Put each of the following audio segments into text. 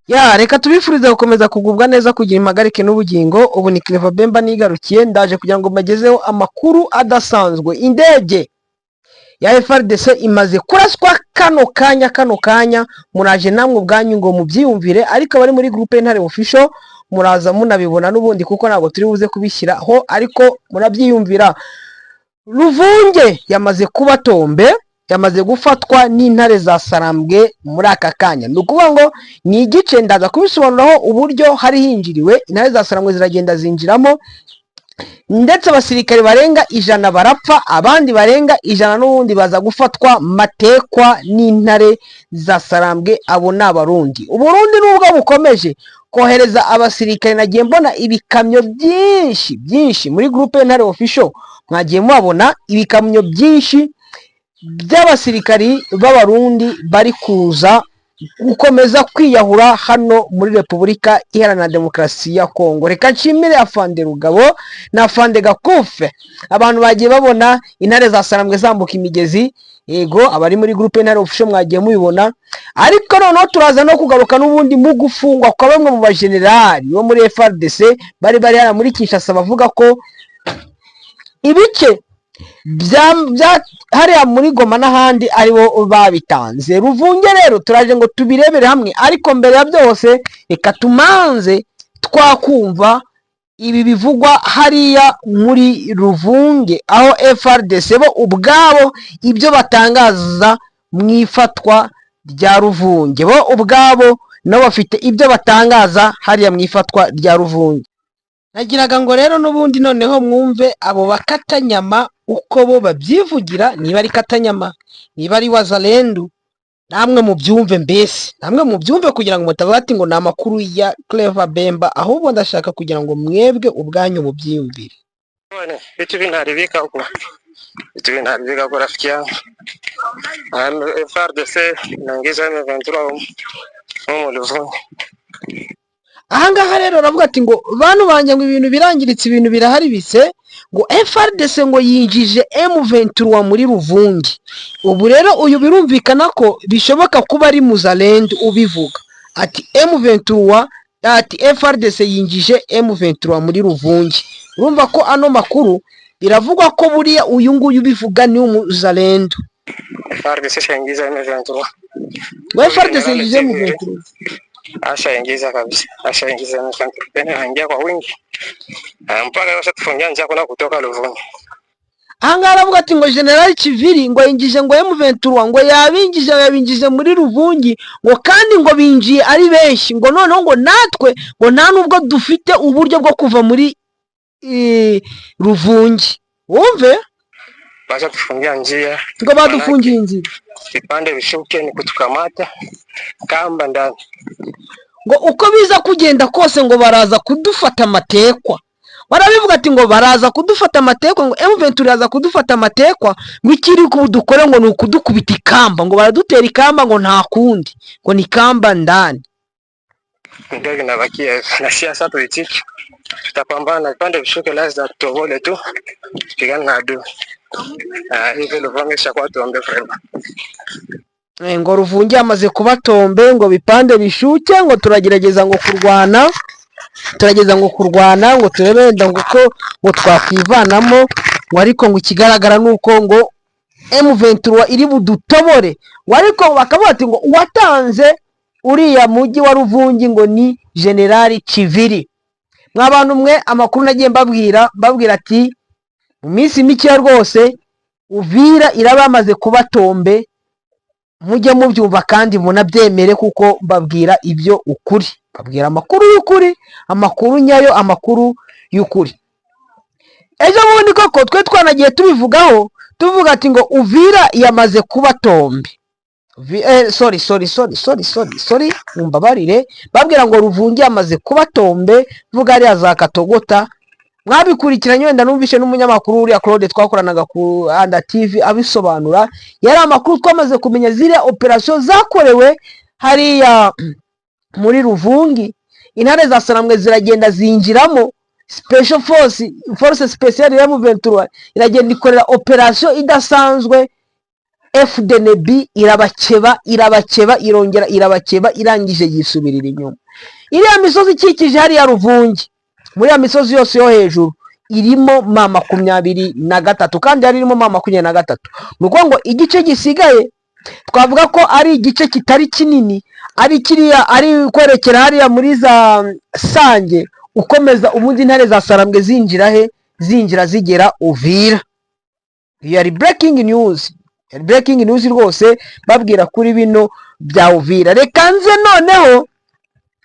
Ya, reka tubifurize gukomeza kugubwa neza, kugira impagarike n'ubugingo. Ubu ni Clever Bemba nigarukiye, ndaje kugira ngo mbagezeho amakuru adasanzwe. Indege ya FARDC imaze kuraswa kano kanya, kano kanya. Muraje namwe ubwanyu ngo mubyiyumvire, ariko abari muri groupe Intare Official muraza munabibona n'ubundi, kuko ntabwo turi buze kubishyiraho, ariko murabyiyumvira. Ruvunge yamaze kuba tombe, yamaze gufatwa n'intare za Sarambwe muri aka kanya. Ni ukuvuga ngo ni igice, ndaza kubisobanuraho uburyo hari hinjiriwe, intare za Sarambwe ziragenda zinjiramo, ndetse abasirikare barenga 100 barapfa, abandi barenga 100 n'ubundi baza gufatwa matekwa n'intare za Sarambwe. Abo ni Abarundi. Uburundi nubwo bukomeje kohereza abasirikare, nagiye mbona ibikamyo byinshi byinshi muri groupe Intare Official, mwagiye mubabona ibikamyo byinshi by'abasirikari b'Abarundi bari kuza gukomeza kwiyahura hano muri Repubulika Iharanira Demokarasi ya Kongo. Reka nshimire Afande Rugabo na Afande Gakufe, abantu bagiye babona intare za Sarambwe zambuka imigezi. Yego, abari muri groupe Intare Official mwagiye mubibona, ariko noneho turaza no kugaruka n'ubundi mu gufungwa kwa bamwe mu bajenerali bo muri FARDC bari hano muri Kinshasa, bavuga ko ibice bya hariya muri Goma n'ahandi aribo babitanze. Ruvunge rero turaje ngo tubirebere hamwe, ariko mbere ya byose reka tumanze twakumva ibi bivugwa hariya muri Ruvunge, aho FARDC bo ubwabo ibyo batangaza mu ifatwa rya Ruvunge. Bo ubwabo nabo bafite ibyo batangaza hariya mu ifatwa rya Ruvunge. Nagiraga ngo rero n'ubundi noneho mwumve abo bakatanyama uko bo babyivugira, niba ari katanyama, niba ari Wazalendu, namwe mubyumve. Mbese namwe mubyumve kugira ngo mutavuga ati ngo ni amakuru ya Clever Bemba, ahubwo ndashaka kugira ngo mwebwe ubwanyu mubyiyumvire. Bwana, vitu vinaharibika huko, vitu vinaharibika huko rafiki yangu. FARDC inaingiza M23 humu Luvungi. Ahangaha rero aravuga ati ngo bantu banjye, ngo ibintu birangiritse, ibintu biraharibitse, ngo FARDC ngo yinjije M23 muri Ruvungi. Ubu rero uyu birumvikana ko bishoboka kuba ari Muzalendo ubivuga, ati M23, ati FARDC yinjije M23 muri Ruvungi. Urumva ko ano makuru biravugwa ko buriya uyu nguyu ubivuga ni Umuzalendo. FARDC ishaingiza M23. Ngo FARDC yinjije M23. Ashaingiza kabisa, ashaingiza M23 tena inaingia kwa wingi. Ah, mpaka washatufungia njia kuna kutoka Luvungi. Ahangaha aravuga ati ngo General Kiviri ngo yinjije ngo M23, ngo yabinjije muri Ruvungi, ngo kandi ngo binjiye ari benshi, ngo noneho ngo natwe ngo nta nubwo dufite uburyo bwo kuva muri Ruvungi. Wumve. Washatufungia njia, ngo badufungiye inzira, vipande vishuke ni kutukamata kamba ndani. Ngo uko biza kugenda kose ngo baraza kudufata amatekwa. Barabivuga ati ngo baraza kudufata amatekwa, ngo M23 iraza kudufata amatekwa, ngo ikiri dukore ngo ni ukudukubita ikamba, ngo baradutera ikamba, ngo nta kundi, ngo ni kamba ndani. Ndio vinabakia hivyo, na si sasa tuitiki, tutapambana, vipande vishuke, lazima tutobole tu, tupigane na adui. Ah, hivi Luvungi ishakuwa tombe vraiment. Ngo Ruvungi yamaze kuba tombe, ngo bipande bishuke, ngo turagerageza ngo kurwana, turageza ngo kurwana ngo turebe wenda ngo uko ngo twakwivanamo, ngo ariko ngo ikigaragara ni uko ngo M23 iri budutobore, ngo ariko bakavuga ati ngo uwatanze uriya mujyi wa Ruvungi ngo ni Generali Kiviri. Mwa bantu mwe, amakuru nagiye mbabwira ati mu minsi mikeya rwose Uvira iraba yamaze kuba tombe, mujye mubyumva kandi munabyemere, kuko mbabwira ibyo ukuri, mbabwira amakuru y'ukuri, amakuru nyayo, amakuru y'ukuri. Ejo bundi koko twe twanagiye tubivugaho, tuvuga ati ngo Uvira yamaze kuba tombe. Sorry, sorry, sorry, sorry, sorry, sorry, mumbabarire, babwira ngo Ruvungi yamaze kuba tombe, vuga hariya za Katogota. Mwabikurikiranye wenda, numvishe n'umunyamakuru uriya Claude twakoranaga ku Anda TV abisobanura. Yari amakuru twamaze kumenya, ziriya operasiyo zakorewe hariya muri Ruvungi, intare za Sarambwe ziragenda zinjiramo, special force, force spéciale ya M23 iragenda ikorera operasiyo idasanzwe. FDNB irabakeba, irabakeba, irongera irabakeba, irangije yisubirira inyuma. Iriya misozi ikikije hariya Ruvungi, muri ya misozi yose yo hejuru irimo M23, kandi hari irimo M23. Ni ukuvuga ngo igice gisigaye twavuga ko ari igice kitari kinini, ari kiriya ari kwerekera hariya muri za Sange, ukomeza ubundi intare za Sarambwe zinjira he? Zinjira zigera Uvira. Iyo yari breaking news, yari breaking news rwose, babwira kuri bino bya Uvira. Reka nze noneho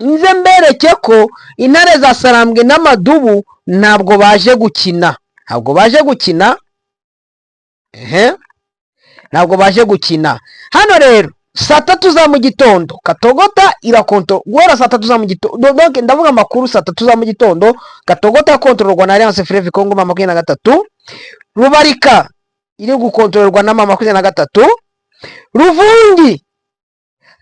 nze mbereke ko intare za Sarambwe n'amadubu ntabwo baje gukina, ntabwo baje gukina, ehe, ntabwo baje gukina. Hano rero saa 3 za mu gitondo Katogota irakonto, guhera saa 3 za mu gitondo, donc ndavuga amakuru saa 3 za mu gitondo, Katogota yakontororwa na Alliance Fleuve Congo M23, Rubarika iri gukontororwa na M23, Ruvungi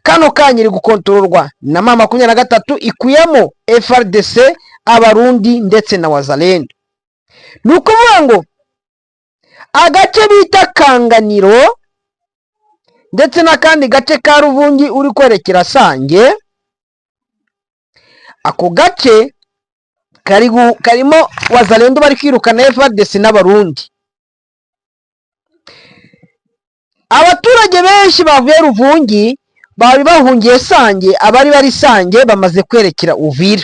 kano kanya iri gukontororwa na M23, ikuyemo FARDC, Abarundi ndetse na Wazalendo. Ni ukuvuga ngo agace bita Kanganiro ndetse n'akandi gace ka Ruvungi uri kwerekera Sange, ako gace karimo Wazalendo bari kwirukana FARDC n'Abarundi. Abaturage benshi bavuye Ruvungi bari bahungiye Sange, abari bari Sange bamaze kwerekera Uvira.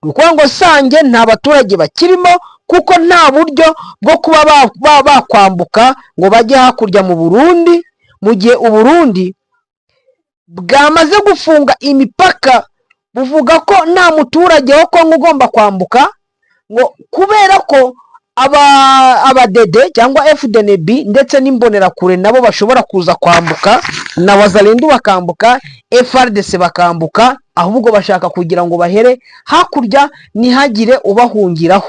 Ni ukuvuga ngo Sange nta baturage bakirimo, kuko nta buryo bwo kuba bakwambuka ngo bajye hakurya mu Burundi, mu gihe Uburundi bwamaze gufunga imipaka, buvuga ko nta muturage wa Kongo ugomba kwambuka, ngo kubera ko abadede cyangwa FDNB ndetse n'imbonerakure nabo bashobora kuza kwambuka, na Wazalendo bakambuka, FARDC bakambuka, ahubwo bashaka kugira ngo bahere hakurya, ntihagire ubahungiraho,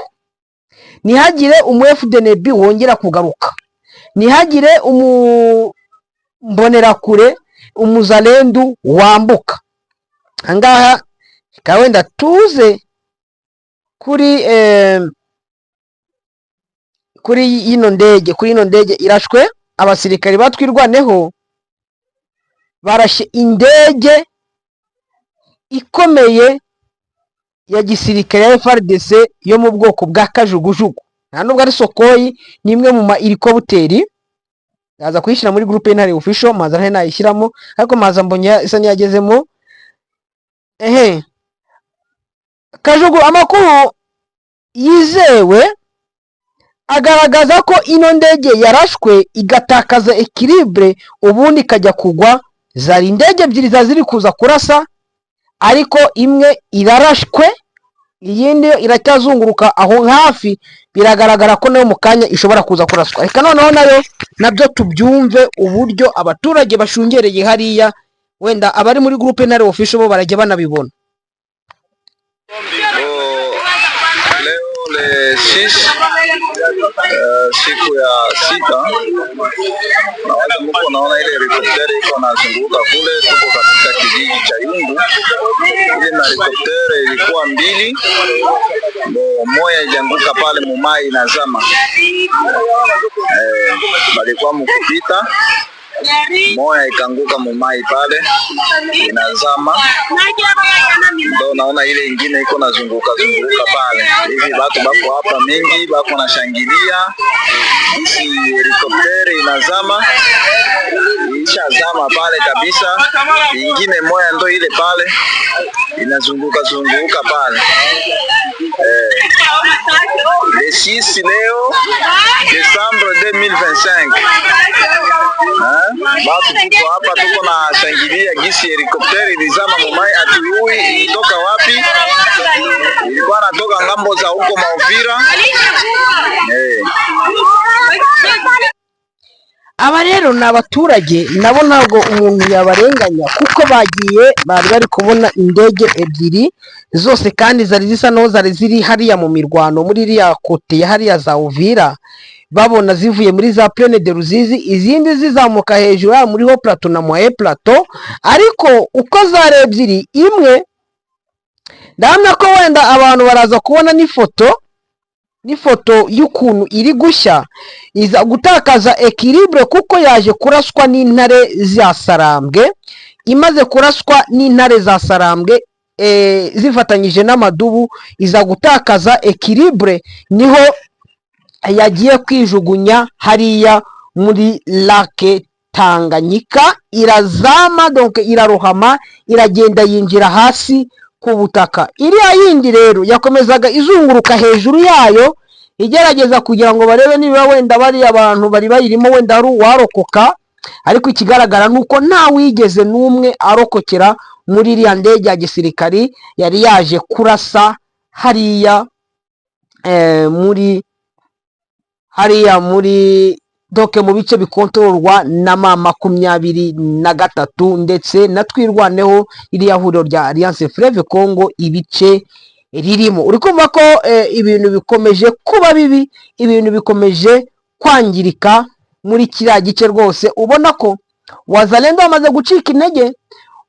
ntihagire umu FDNB wongera kugaruka, ntihagire umumbonerakure, umuzalendu wambuka. Ahangaha reka wenda tuze kuri ino ndege irashwe. Abasirikari batwirwaneho barashe indege ikomeye ya gisirikare ya FARDC yo mu bwoko bwa kajugujugu, nta nubwo ari Sukhoi, ni imwe mu ma helicopter. Ndaza kuyishyira muri groupe y'Intare Official, maza ntari nayishyiramo, ariko maza mbonye isa n'iyagezemo. Ehe, kajugu, amakuru yizewe agaragaza ko ino ndege yarashwe igatakaza équilibre, ubundi ikajya kugwa. Zari indege ebyiri zari ziri kuza kurasa, ariko imwe irarashwe, iyindi iracyazunguruka aho hafi, biragaragara ko nayo mu kanya ishobora kuza kuraswa. Reka noneho nayo nabyo tubyumve uburyo abaturage bashungereye hariya, wenda abari muri groupe Ntare Official bo barajya banabibona. Bon, leo le 6, siku ya sita, nawaza muko naona ile helikopteri iko nazunguka kule. Tuko katika kijiji cha Yungu. Ile na helikopteri ilikuwa mbili, bon, moya ilianguka pale mumai inazama, balikuwa mukupita, moya ikaanguka mumai pale inazama, ndo naona ile ingine iko nazunguka zunguka pale hivi. Batu bako hapa mingi bako nashangilia isi helikopteri inazama, ishazama pale kabisa. Ingine moya ndo ile pale inazunguka zunguka pale. Le 6 leo Décembre 2025. Hein? Batu tuko hapa tuko na shangilia gisi helikopteri ilizama mumai, atuyui ilitoka wapi, ilikuwa natoka ngambo za huko Mauvira. Aba rero ni abaturage, nabo ntabwo umuntu yabarenganya, kuko bagiye bari bari kubona indege ebyiri zose, kandi zari zisa naho zari ziri hariya mu mirwano muri iriya côté ya hariya za Uvira, babona zivuye muri za Plaine de Ruzizi, izindi zizamuka hejuru yaba muri Haut Plateau na Moyen Plateau. Ariko uko zari ebyiri, imwe ndahamya ko wenda abantu baraza kubona n'ifoto. n'ifoto y'ukuntu iri gushya, iza gutakaza équilibre kuko yaje kuraswa n'intare za Sarambwe. Imaze kuraswa n'intare za Sarambwe zifatanyije n'amadubu, iza gutakaza équilibre, niho yagiye kwijugunya hariya muri Lac Tanganyika, irazama, donc irarohama, iragenda yinjira hasi ku butaka. Iriya yindi rero yakomezaga izunguruka hejuru yayo, igerageza kugira ngo barebe niba wenda bariya abantu bari bayirimo wenda hari uwarokoka, ariko ikigaragara ni uko nta wigeze n'umwe arokokera muri iriya ndege ya gisirikari yari yaje kurasa hariya muri hariya muri donc mu bice bikontororwa na M23 ndetse na Twirwaneho, iriya huriro rya Alliance Fleuve Congo ibice ririmo. Uri kumva ko ibintu bikomeje kuba bibi, ibintu bikomeje kwangirika muri kiriya gice rwose. Ubona ko Wazalendo bamaze gucika intege.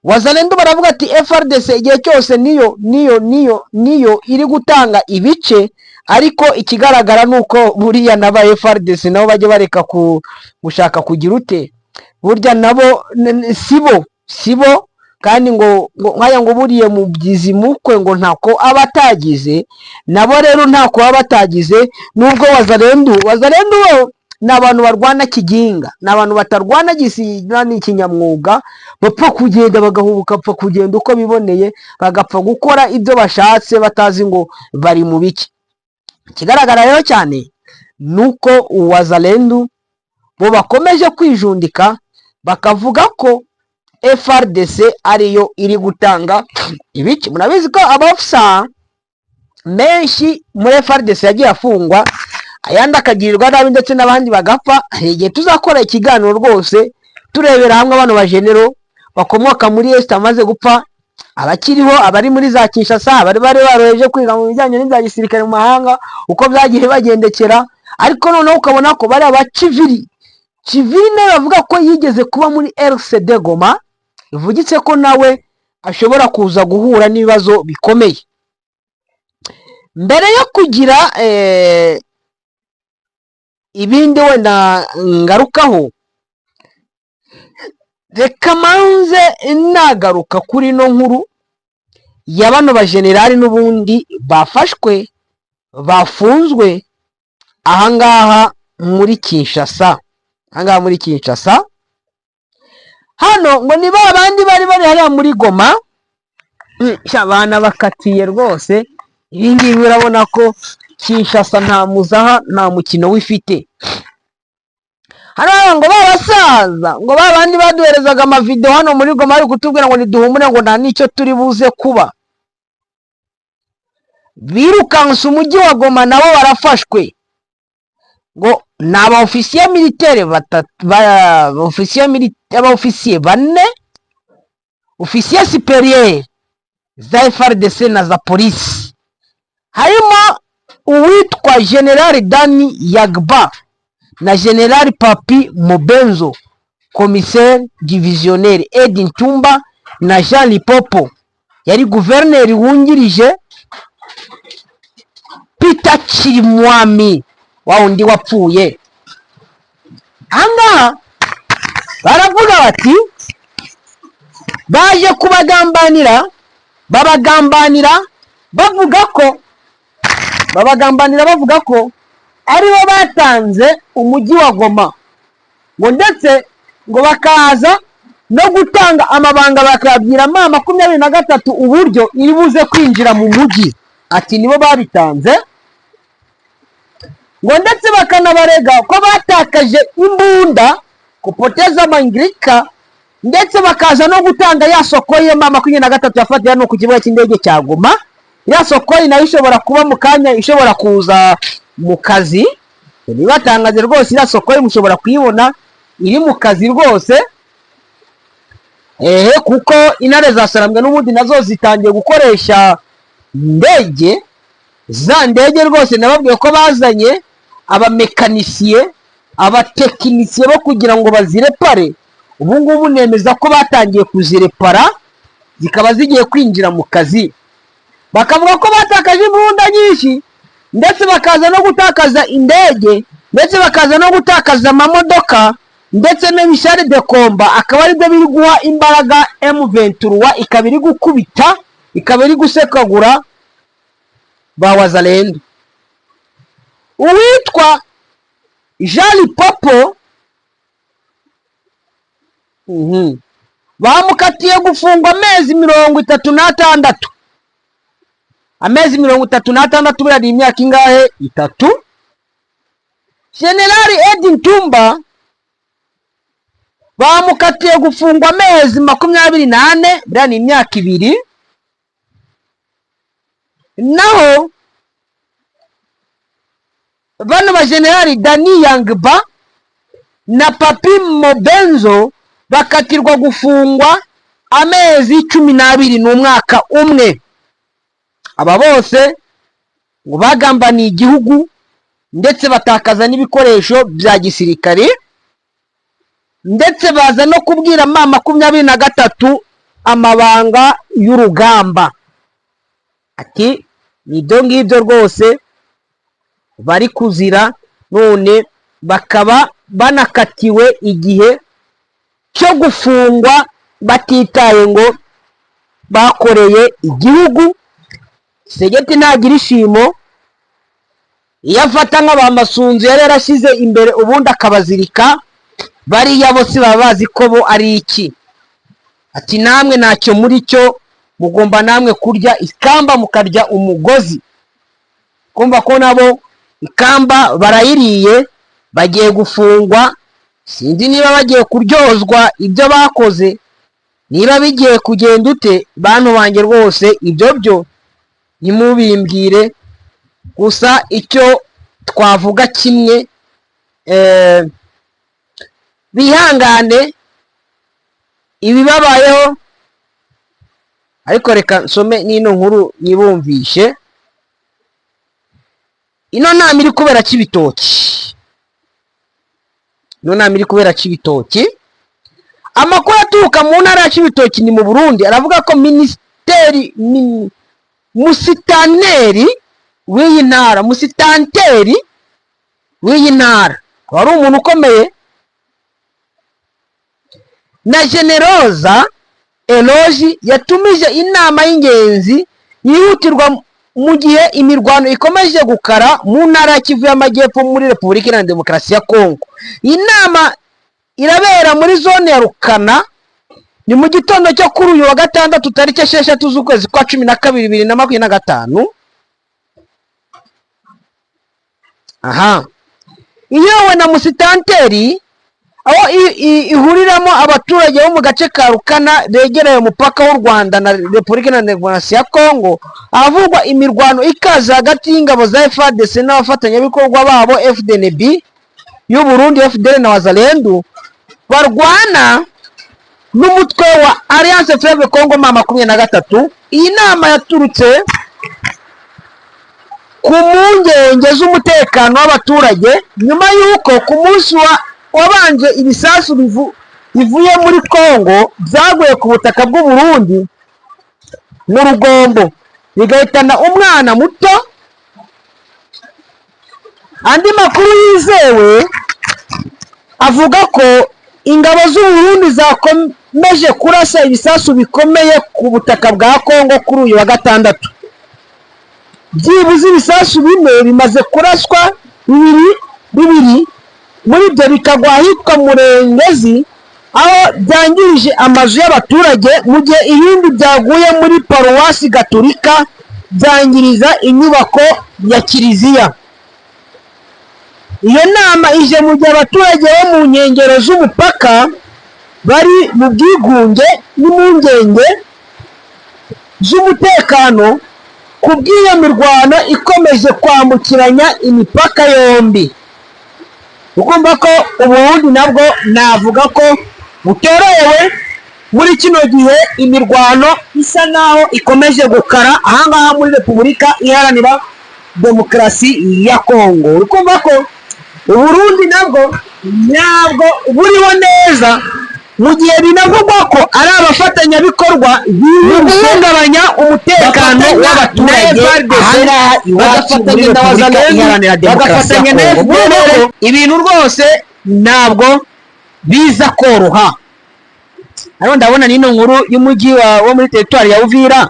Wazalendo baravuga ati FARDC igihe cyose niyo iri gutanga ibice, ariko ikigaragara ni uko buriya n'aba FARDC nabo bajya bareka gushaka kugira ute, burya nabo sibo kandi ngo nkaya ngo buriye mu byizi mukwe ngo ntako aba atagize. Nabo rero ntako baba batagize, nubwo Wazalendo bo ni abantu barwana kiginga, ni abantu batarwana gisiga n'ikinyamwuga, bapfa kugenda bagahubuka, bapfa kugenda uko biboneye, bagapfa gukora ibyo bashatse batazi ngo bari mu biki. Ikigaragara rero cyane ni uko Wazalendo bo bakomeje kwijundika, bakavuga ko FARDC ariyo iri gutanga ibice. Murabizi ko abafisa menshi muri FARDC yagiye afungwa, ayandi akagirirwa nabi, ndetse n'abandi bagapfa. Hari igihe tuzakora ikiganiro rwose turebera hamwe bano bajenero bakomoka muri Est amaze gupfa, abakiriho, abari muri za Kinshasa, abari bari baroheje kwiga mu bijyanye n'ibya gisirikare mu mahanga, uko byagiye bagendekera. Ariko noneho ukabona ko bari aba Civili Civili nawe bavuga ko yigeze kuba muri RCD Goma, bivugitse ko nawe ashobora kuza guhura n'ibibazo bikomeye. Mbere yo kugira ibindi wenda ngarukaho, reka manze nagaruka kuri ino nkuru ya bano bajenerali n'ubundi bafashwe, bafunzwe ahangaha muri Kinshasa. Ahangaha muri Kinshasa hano ngo ni ba bandi bari bari hariya muri Goma. Sha, bana bakatiye rwose. Ibi ngibi urabona ko Kinshasa nta muzaha, nta mukino wifite. Hano ngo ba basaza, ngo ba bandi baduherezaga amavidewo hano muri Goma bari kutubwira ngo niduhumure, ngo nta n'icyo turi buze kuba, birukanse umujyi wa Goma, nabo barafashwe. Ngo ni aba officiers militaires batatu, aba officiers bane, officier supérieur za FARDC na za polisi, harimo uwitwa General Dani Yagba na General Papi Mubenzo, commissaire divisionnaire Edi Ntumba na Jean Lipopo yari guverineri wungirije, Peter Chirimwami wa wundi wapfuye. Ahangaha baravuga bati baje kubagambanira, babagambanira bavuga ko babagambanira bavuga ko aribo batanze umujyi wa Goma, ngo ndetse ngo bakaza no gutanga amabanga, bakabwira M23 uburyo iri buze kwinjira mu mujyi, ati nibo babitanze. Ngo ndetse bakanabarega ko batakaje imbunda, kupoteza mangirika, ndetse bakaza no gutanga ya Sukhoi M23 yafatiwe hano ku kibuga cy'indege cya Goma. Ya Sukhoi nayo ishobora kuba mu kanya ishobora kuza mu kazi. Ntibatangaze rwose, iriya Sukhoi mushobora kuyibona iri mu kazi rwose, ehe, kuko intare za Sarambwe n'ubundi nazo zitangiye gukoresha indege, za ndege rwose nababwiye ko bazanye abamekanisiye, abatekinisiye bo kugira ngo bazirepare. Ubu ngubu nemeza ko batangiye kuzirepara, zikaba zigiye kwinjira mu kazi. Bakavuga ko batakaje imbunda nyinshi, ndetse bakaza no gutanga Ndetse bakaza no gutakaza indege, ndetse bakaza no gutakaza amamodoka ndetse n'ibi chars de combat, akaba aribyo biri guha imbaraga M23, ikaba iri gukubita, ikaba iri gusekagura ba Wazalendo. Uwitwa Jean Popo bamukatiye gufungwa amezi 36. Amezi 36, buriya ni imyaka ingahe? 3. Generali Edi Ntumba bamukatiye gufungwa amezi 24, buriya ni imyaka 2. Naho bano bajenerali Dani Yangba na Papi Mobenzo bakatirwa gufungwa amezi 12, ni umwaka umwe. Aba bose ngo bagambaniye igihugu, ndetse batakaza n'ibikoresho bya gisirikare, ndetse baza no kubwira M23 amabanga y'urugamba. Ati ni ibyo ngibyo rwose bari kuzira, none bakaba banakatiwe igihe cyo gufungwa batitaye ngo bakoreye igihugu. Tshisekedi ntagira ishimo, iyo afata nk'abamasunzu yari yarashyize imbere, ubundi akabazirika bariya bose, baba bazi ko bo ari iki. Ati namwe ntacyo muri cyo, mugomba namwe kurya ikamba, mukarya umugozi. Kumva ko nabo ikamba barayiriye, bagiye gufungwa. Sinzi niba bagiye kuryozwa ibyo bakoze, niba bigiye kugenda ute. Bantu banjye rwose, ibyo byo ntimubimbwire. Gusa icyo twavuga kimwe, bihangane ibibabayeho. Ariko reka nsome n'ino nkuru nyibumvishe. Ino nama iri kubera Cibitoki, ino nama iri kubera Cibitoki. Amakuru aturuka mu ntara ya Cibitoki, ni mu Burundi, aravuga ko minisiteri musitaneri w'iyi ntara, musitanteri w'iyi ntara, akaba ari umuntu ukomeye, na Generoza Eloge, yatumije inama y'ingenzi yihutirwa mu gihe imirwano ikomeje gukara mu ntara ya Kivu y'Amajyepfo muri Repubulika Iharanira Demokarasi ya Kongo. Iyi nama irabera muri zone ya Rukana. Ni mu gitondo cyo kuri uyu wa gatandatu, tariki 6 z'ukwezi kwa 12 2025. Aha iyobowe na musitanteri, aho ihuriramo abaturage bo mu gace ka Rukana begereye umupaka w'u Rwanda na Repubulika Iharanira Demokarasi ya Kongo, ahavugwa imirwano ikaze hagati y'ingabo za FARDC n'abafatanyabikorwa babo FDNB y'u Burundi, FDL na Wazalendo, barwana n'umutwe wa Alliance Fleuve Congo M23. Iyi nama yaturutse ku mpungenge z'umutekano w'abaturage nyuma y'uko ku munsi wabanje ibisasu bivuye muri Congo byaguye ku butaka bw'u Burundi mu Rugombo, bigahitana umwana muto. Andi makuru yizewe avuga ko ingabo z'u Burundi zakomeje kurasa ibisasu bikomeye ku butaka bwa Congo kuri uyu wa gatandatu. Byibuze ibisasu bine bimaze kuraswa, bibiri bibiri muri ibyo bikagwa ahitwa Murengezi, aho byangirije amazu y'abaturage, mu gihe ibindi byaguye muri paruwasi gatolika, byangiriza inyubako ya kiliziya. Iyo nama ije mu gihe abaturage bo mu nkengero z'umupaka bari mu bwigunge n'impungenge z'umutekano ku bw'iyo mirwano ikomeje kwambukiranya imipaka yombi. Ukumva ko Uburundi nabwo navuga ko butorohewe muri kino gihe, imirwano isa naho ikomeje gukara ahangaha muri Repubulika Iharanira Demokarasi ya Kongo. Uri kumva ko Uburundi nabwo ntabwo buriho neza. Mu gihe binavugwa ko ari abafatanyabikorwa mu guhungabanya umutekano Bafatanya w'abaturage na FARDC, ahangaha iwacu muri bagafatanya na Repubulika Wazalendo, Iharanira Demokarasi ya bagafatanya na Kongo. FDLR. Noneho ibintu rwose ntabwo biza koroha. Hano ndabona n'ino nkuru y'umujyi wo muri teritwari ya Uvira,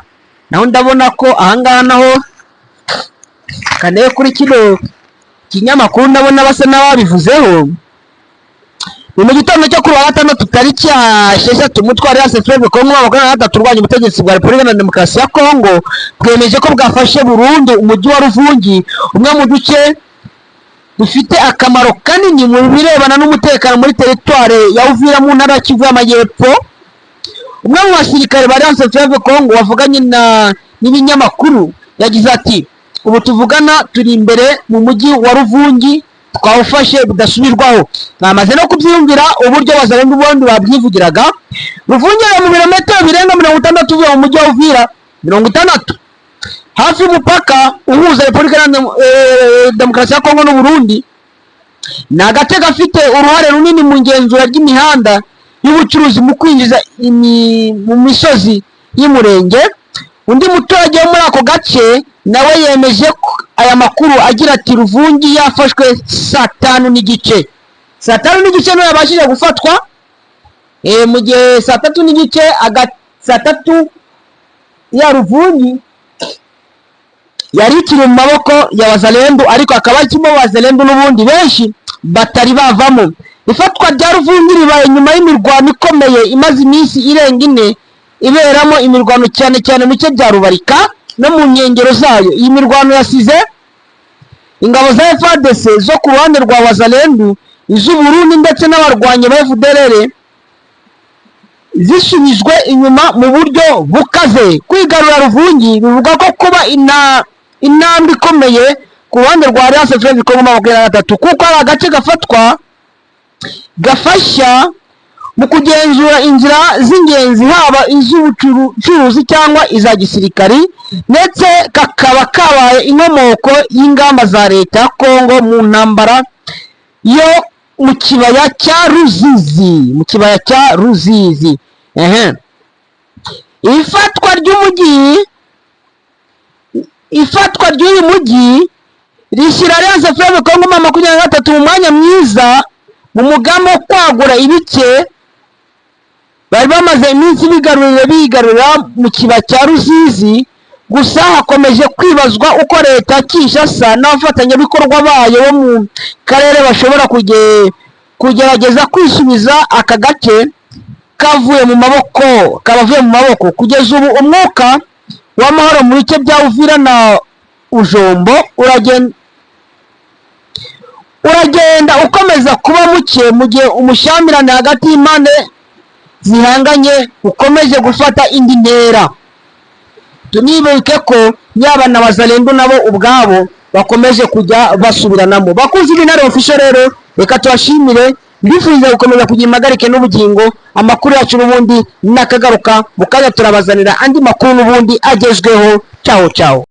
naho ndabona ko ahangaha naho kane kuri kino kinyamakuru ndabona basa n'ababivuzeho. Ni mu gitondo cyo kuri wa gatandatu, tariki ya 6, umutwe wa Alliance Fleuve Congo 23 urwanya ubutegetsi bwa Repubulika Iharanira Demokarasi ya Kongo bwemeje ko bwafashe burundu umujyi wa Ruvungi, umwe mu duce dufite akamaro kanini mu birebana n'umutekano muri teritwari ya Uvira mu ntara ya Kivu y'Amajyepfo. Umwe mu basirikare ba Alliance Fleuve Congo wavuganye na n'ibinyamakuru yagize ati: "Ubu tuvugana turi imbere mu mujyi wa Ruvungi, twawufashe bidasubirwaho." Mwamaze no kubyiyumvira uburyo Wazalendo ubundi babyivugiraga. Ruvungi iri mu birometero birenga 60 uvuye mu mujyi wa Uvira, 60, hafi y'umupaka uhuza Repubulika Iharanira Demokarasi ya Kongo n'Uburundi. Ni agace gafite uruhare runini mu ngenzura ry'imihanda y'ubucuruzi mu kwinjiza mu misozi y'Umurenge. Undi muturage wo muri ako gace nawe yemeje ko aya makuru agira ati: "Ruvungi yafashwe saa 5:30." Saa 5:30 niyo yabashije gufatwa, mu gihe saa 3:30, saa 3 ya Ruvungi yari ikiri mu maboko ya Wazalendo, ariko akaba akirimo Wazalendo n'ubundi benshi batari bavamo. Ifatwa rya Ruvungi ribaye nyuma y'imirwano ikomeye imaze iminsi irenga 4 iberamo imirwano, cyane cyane mu bice bya Rubarika no mu nkengero zayo. Iyi mirwano yasize ingabo za FARDC zo ku ruhande rwa Wazalendo, iz'Uburundi ndetse n'abarwanyi ba FDLR zisubijwe inyuma mu buryo bukaze. Kwigarura Ruvungi bivuga ko kuba intambwe ikomeye ku ruhande rwa Alliance Fleuve Congo 23, kuko ari agace gafatwa gafasha mu kugenzura inzira z'ingenzi, haba iz'ubucuruzi cyangwa iza gisirikari, ndetse kakaba kabaye inkomoko y'ingamba za leta ya Kongo mu ntambara yo mu kibaya cya Ruzizi, mu kibaya cya Ruzizi. Ehe, ifatwa ry'uyu mujyi rishyira Alliance Fleuve Congo 23 mu mwanya mwiza mu mugambi wo kwagura ibice bari bamaze iminsi bigarurira mu kibaya cya Rusizi. Gusa hakomeje kwibazwa uko leta ya Kinshasa n'abafatanyabikorwa bayo bo mu karere bashobora kugerageza kwisubiza aka gace kavuye mu maboko, kabavuye mu maboko. Kugeza ubu umwuka w'amahoro mu bice bya Uvira na Ujombo uragenda ukomeza kuba muke, mu gihe umushyamirane hagati y'impande zihanganye ukomeje gufata indi ntera. Tunibuke ko yaba na Wazalendo nabo ubwabo bakomeje kujya basubiranamo. Bakunzi b'Intare Official rero, reka tubashimire, mbifuriza gukomeza kugira impagarike n'ubugingo. Amakuru yacu n'ubundi nakagaruka mu kanya, turabazanira andi makuru n'ubundi agezweho. Cyaho cyaho.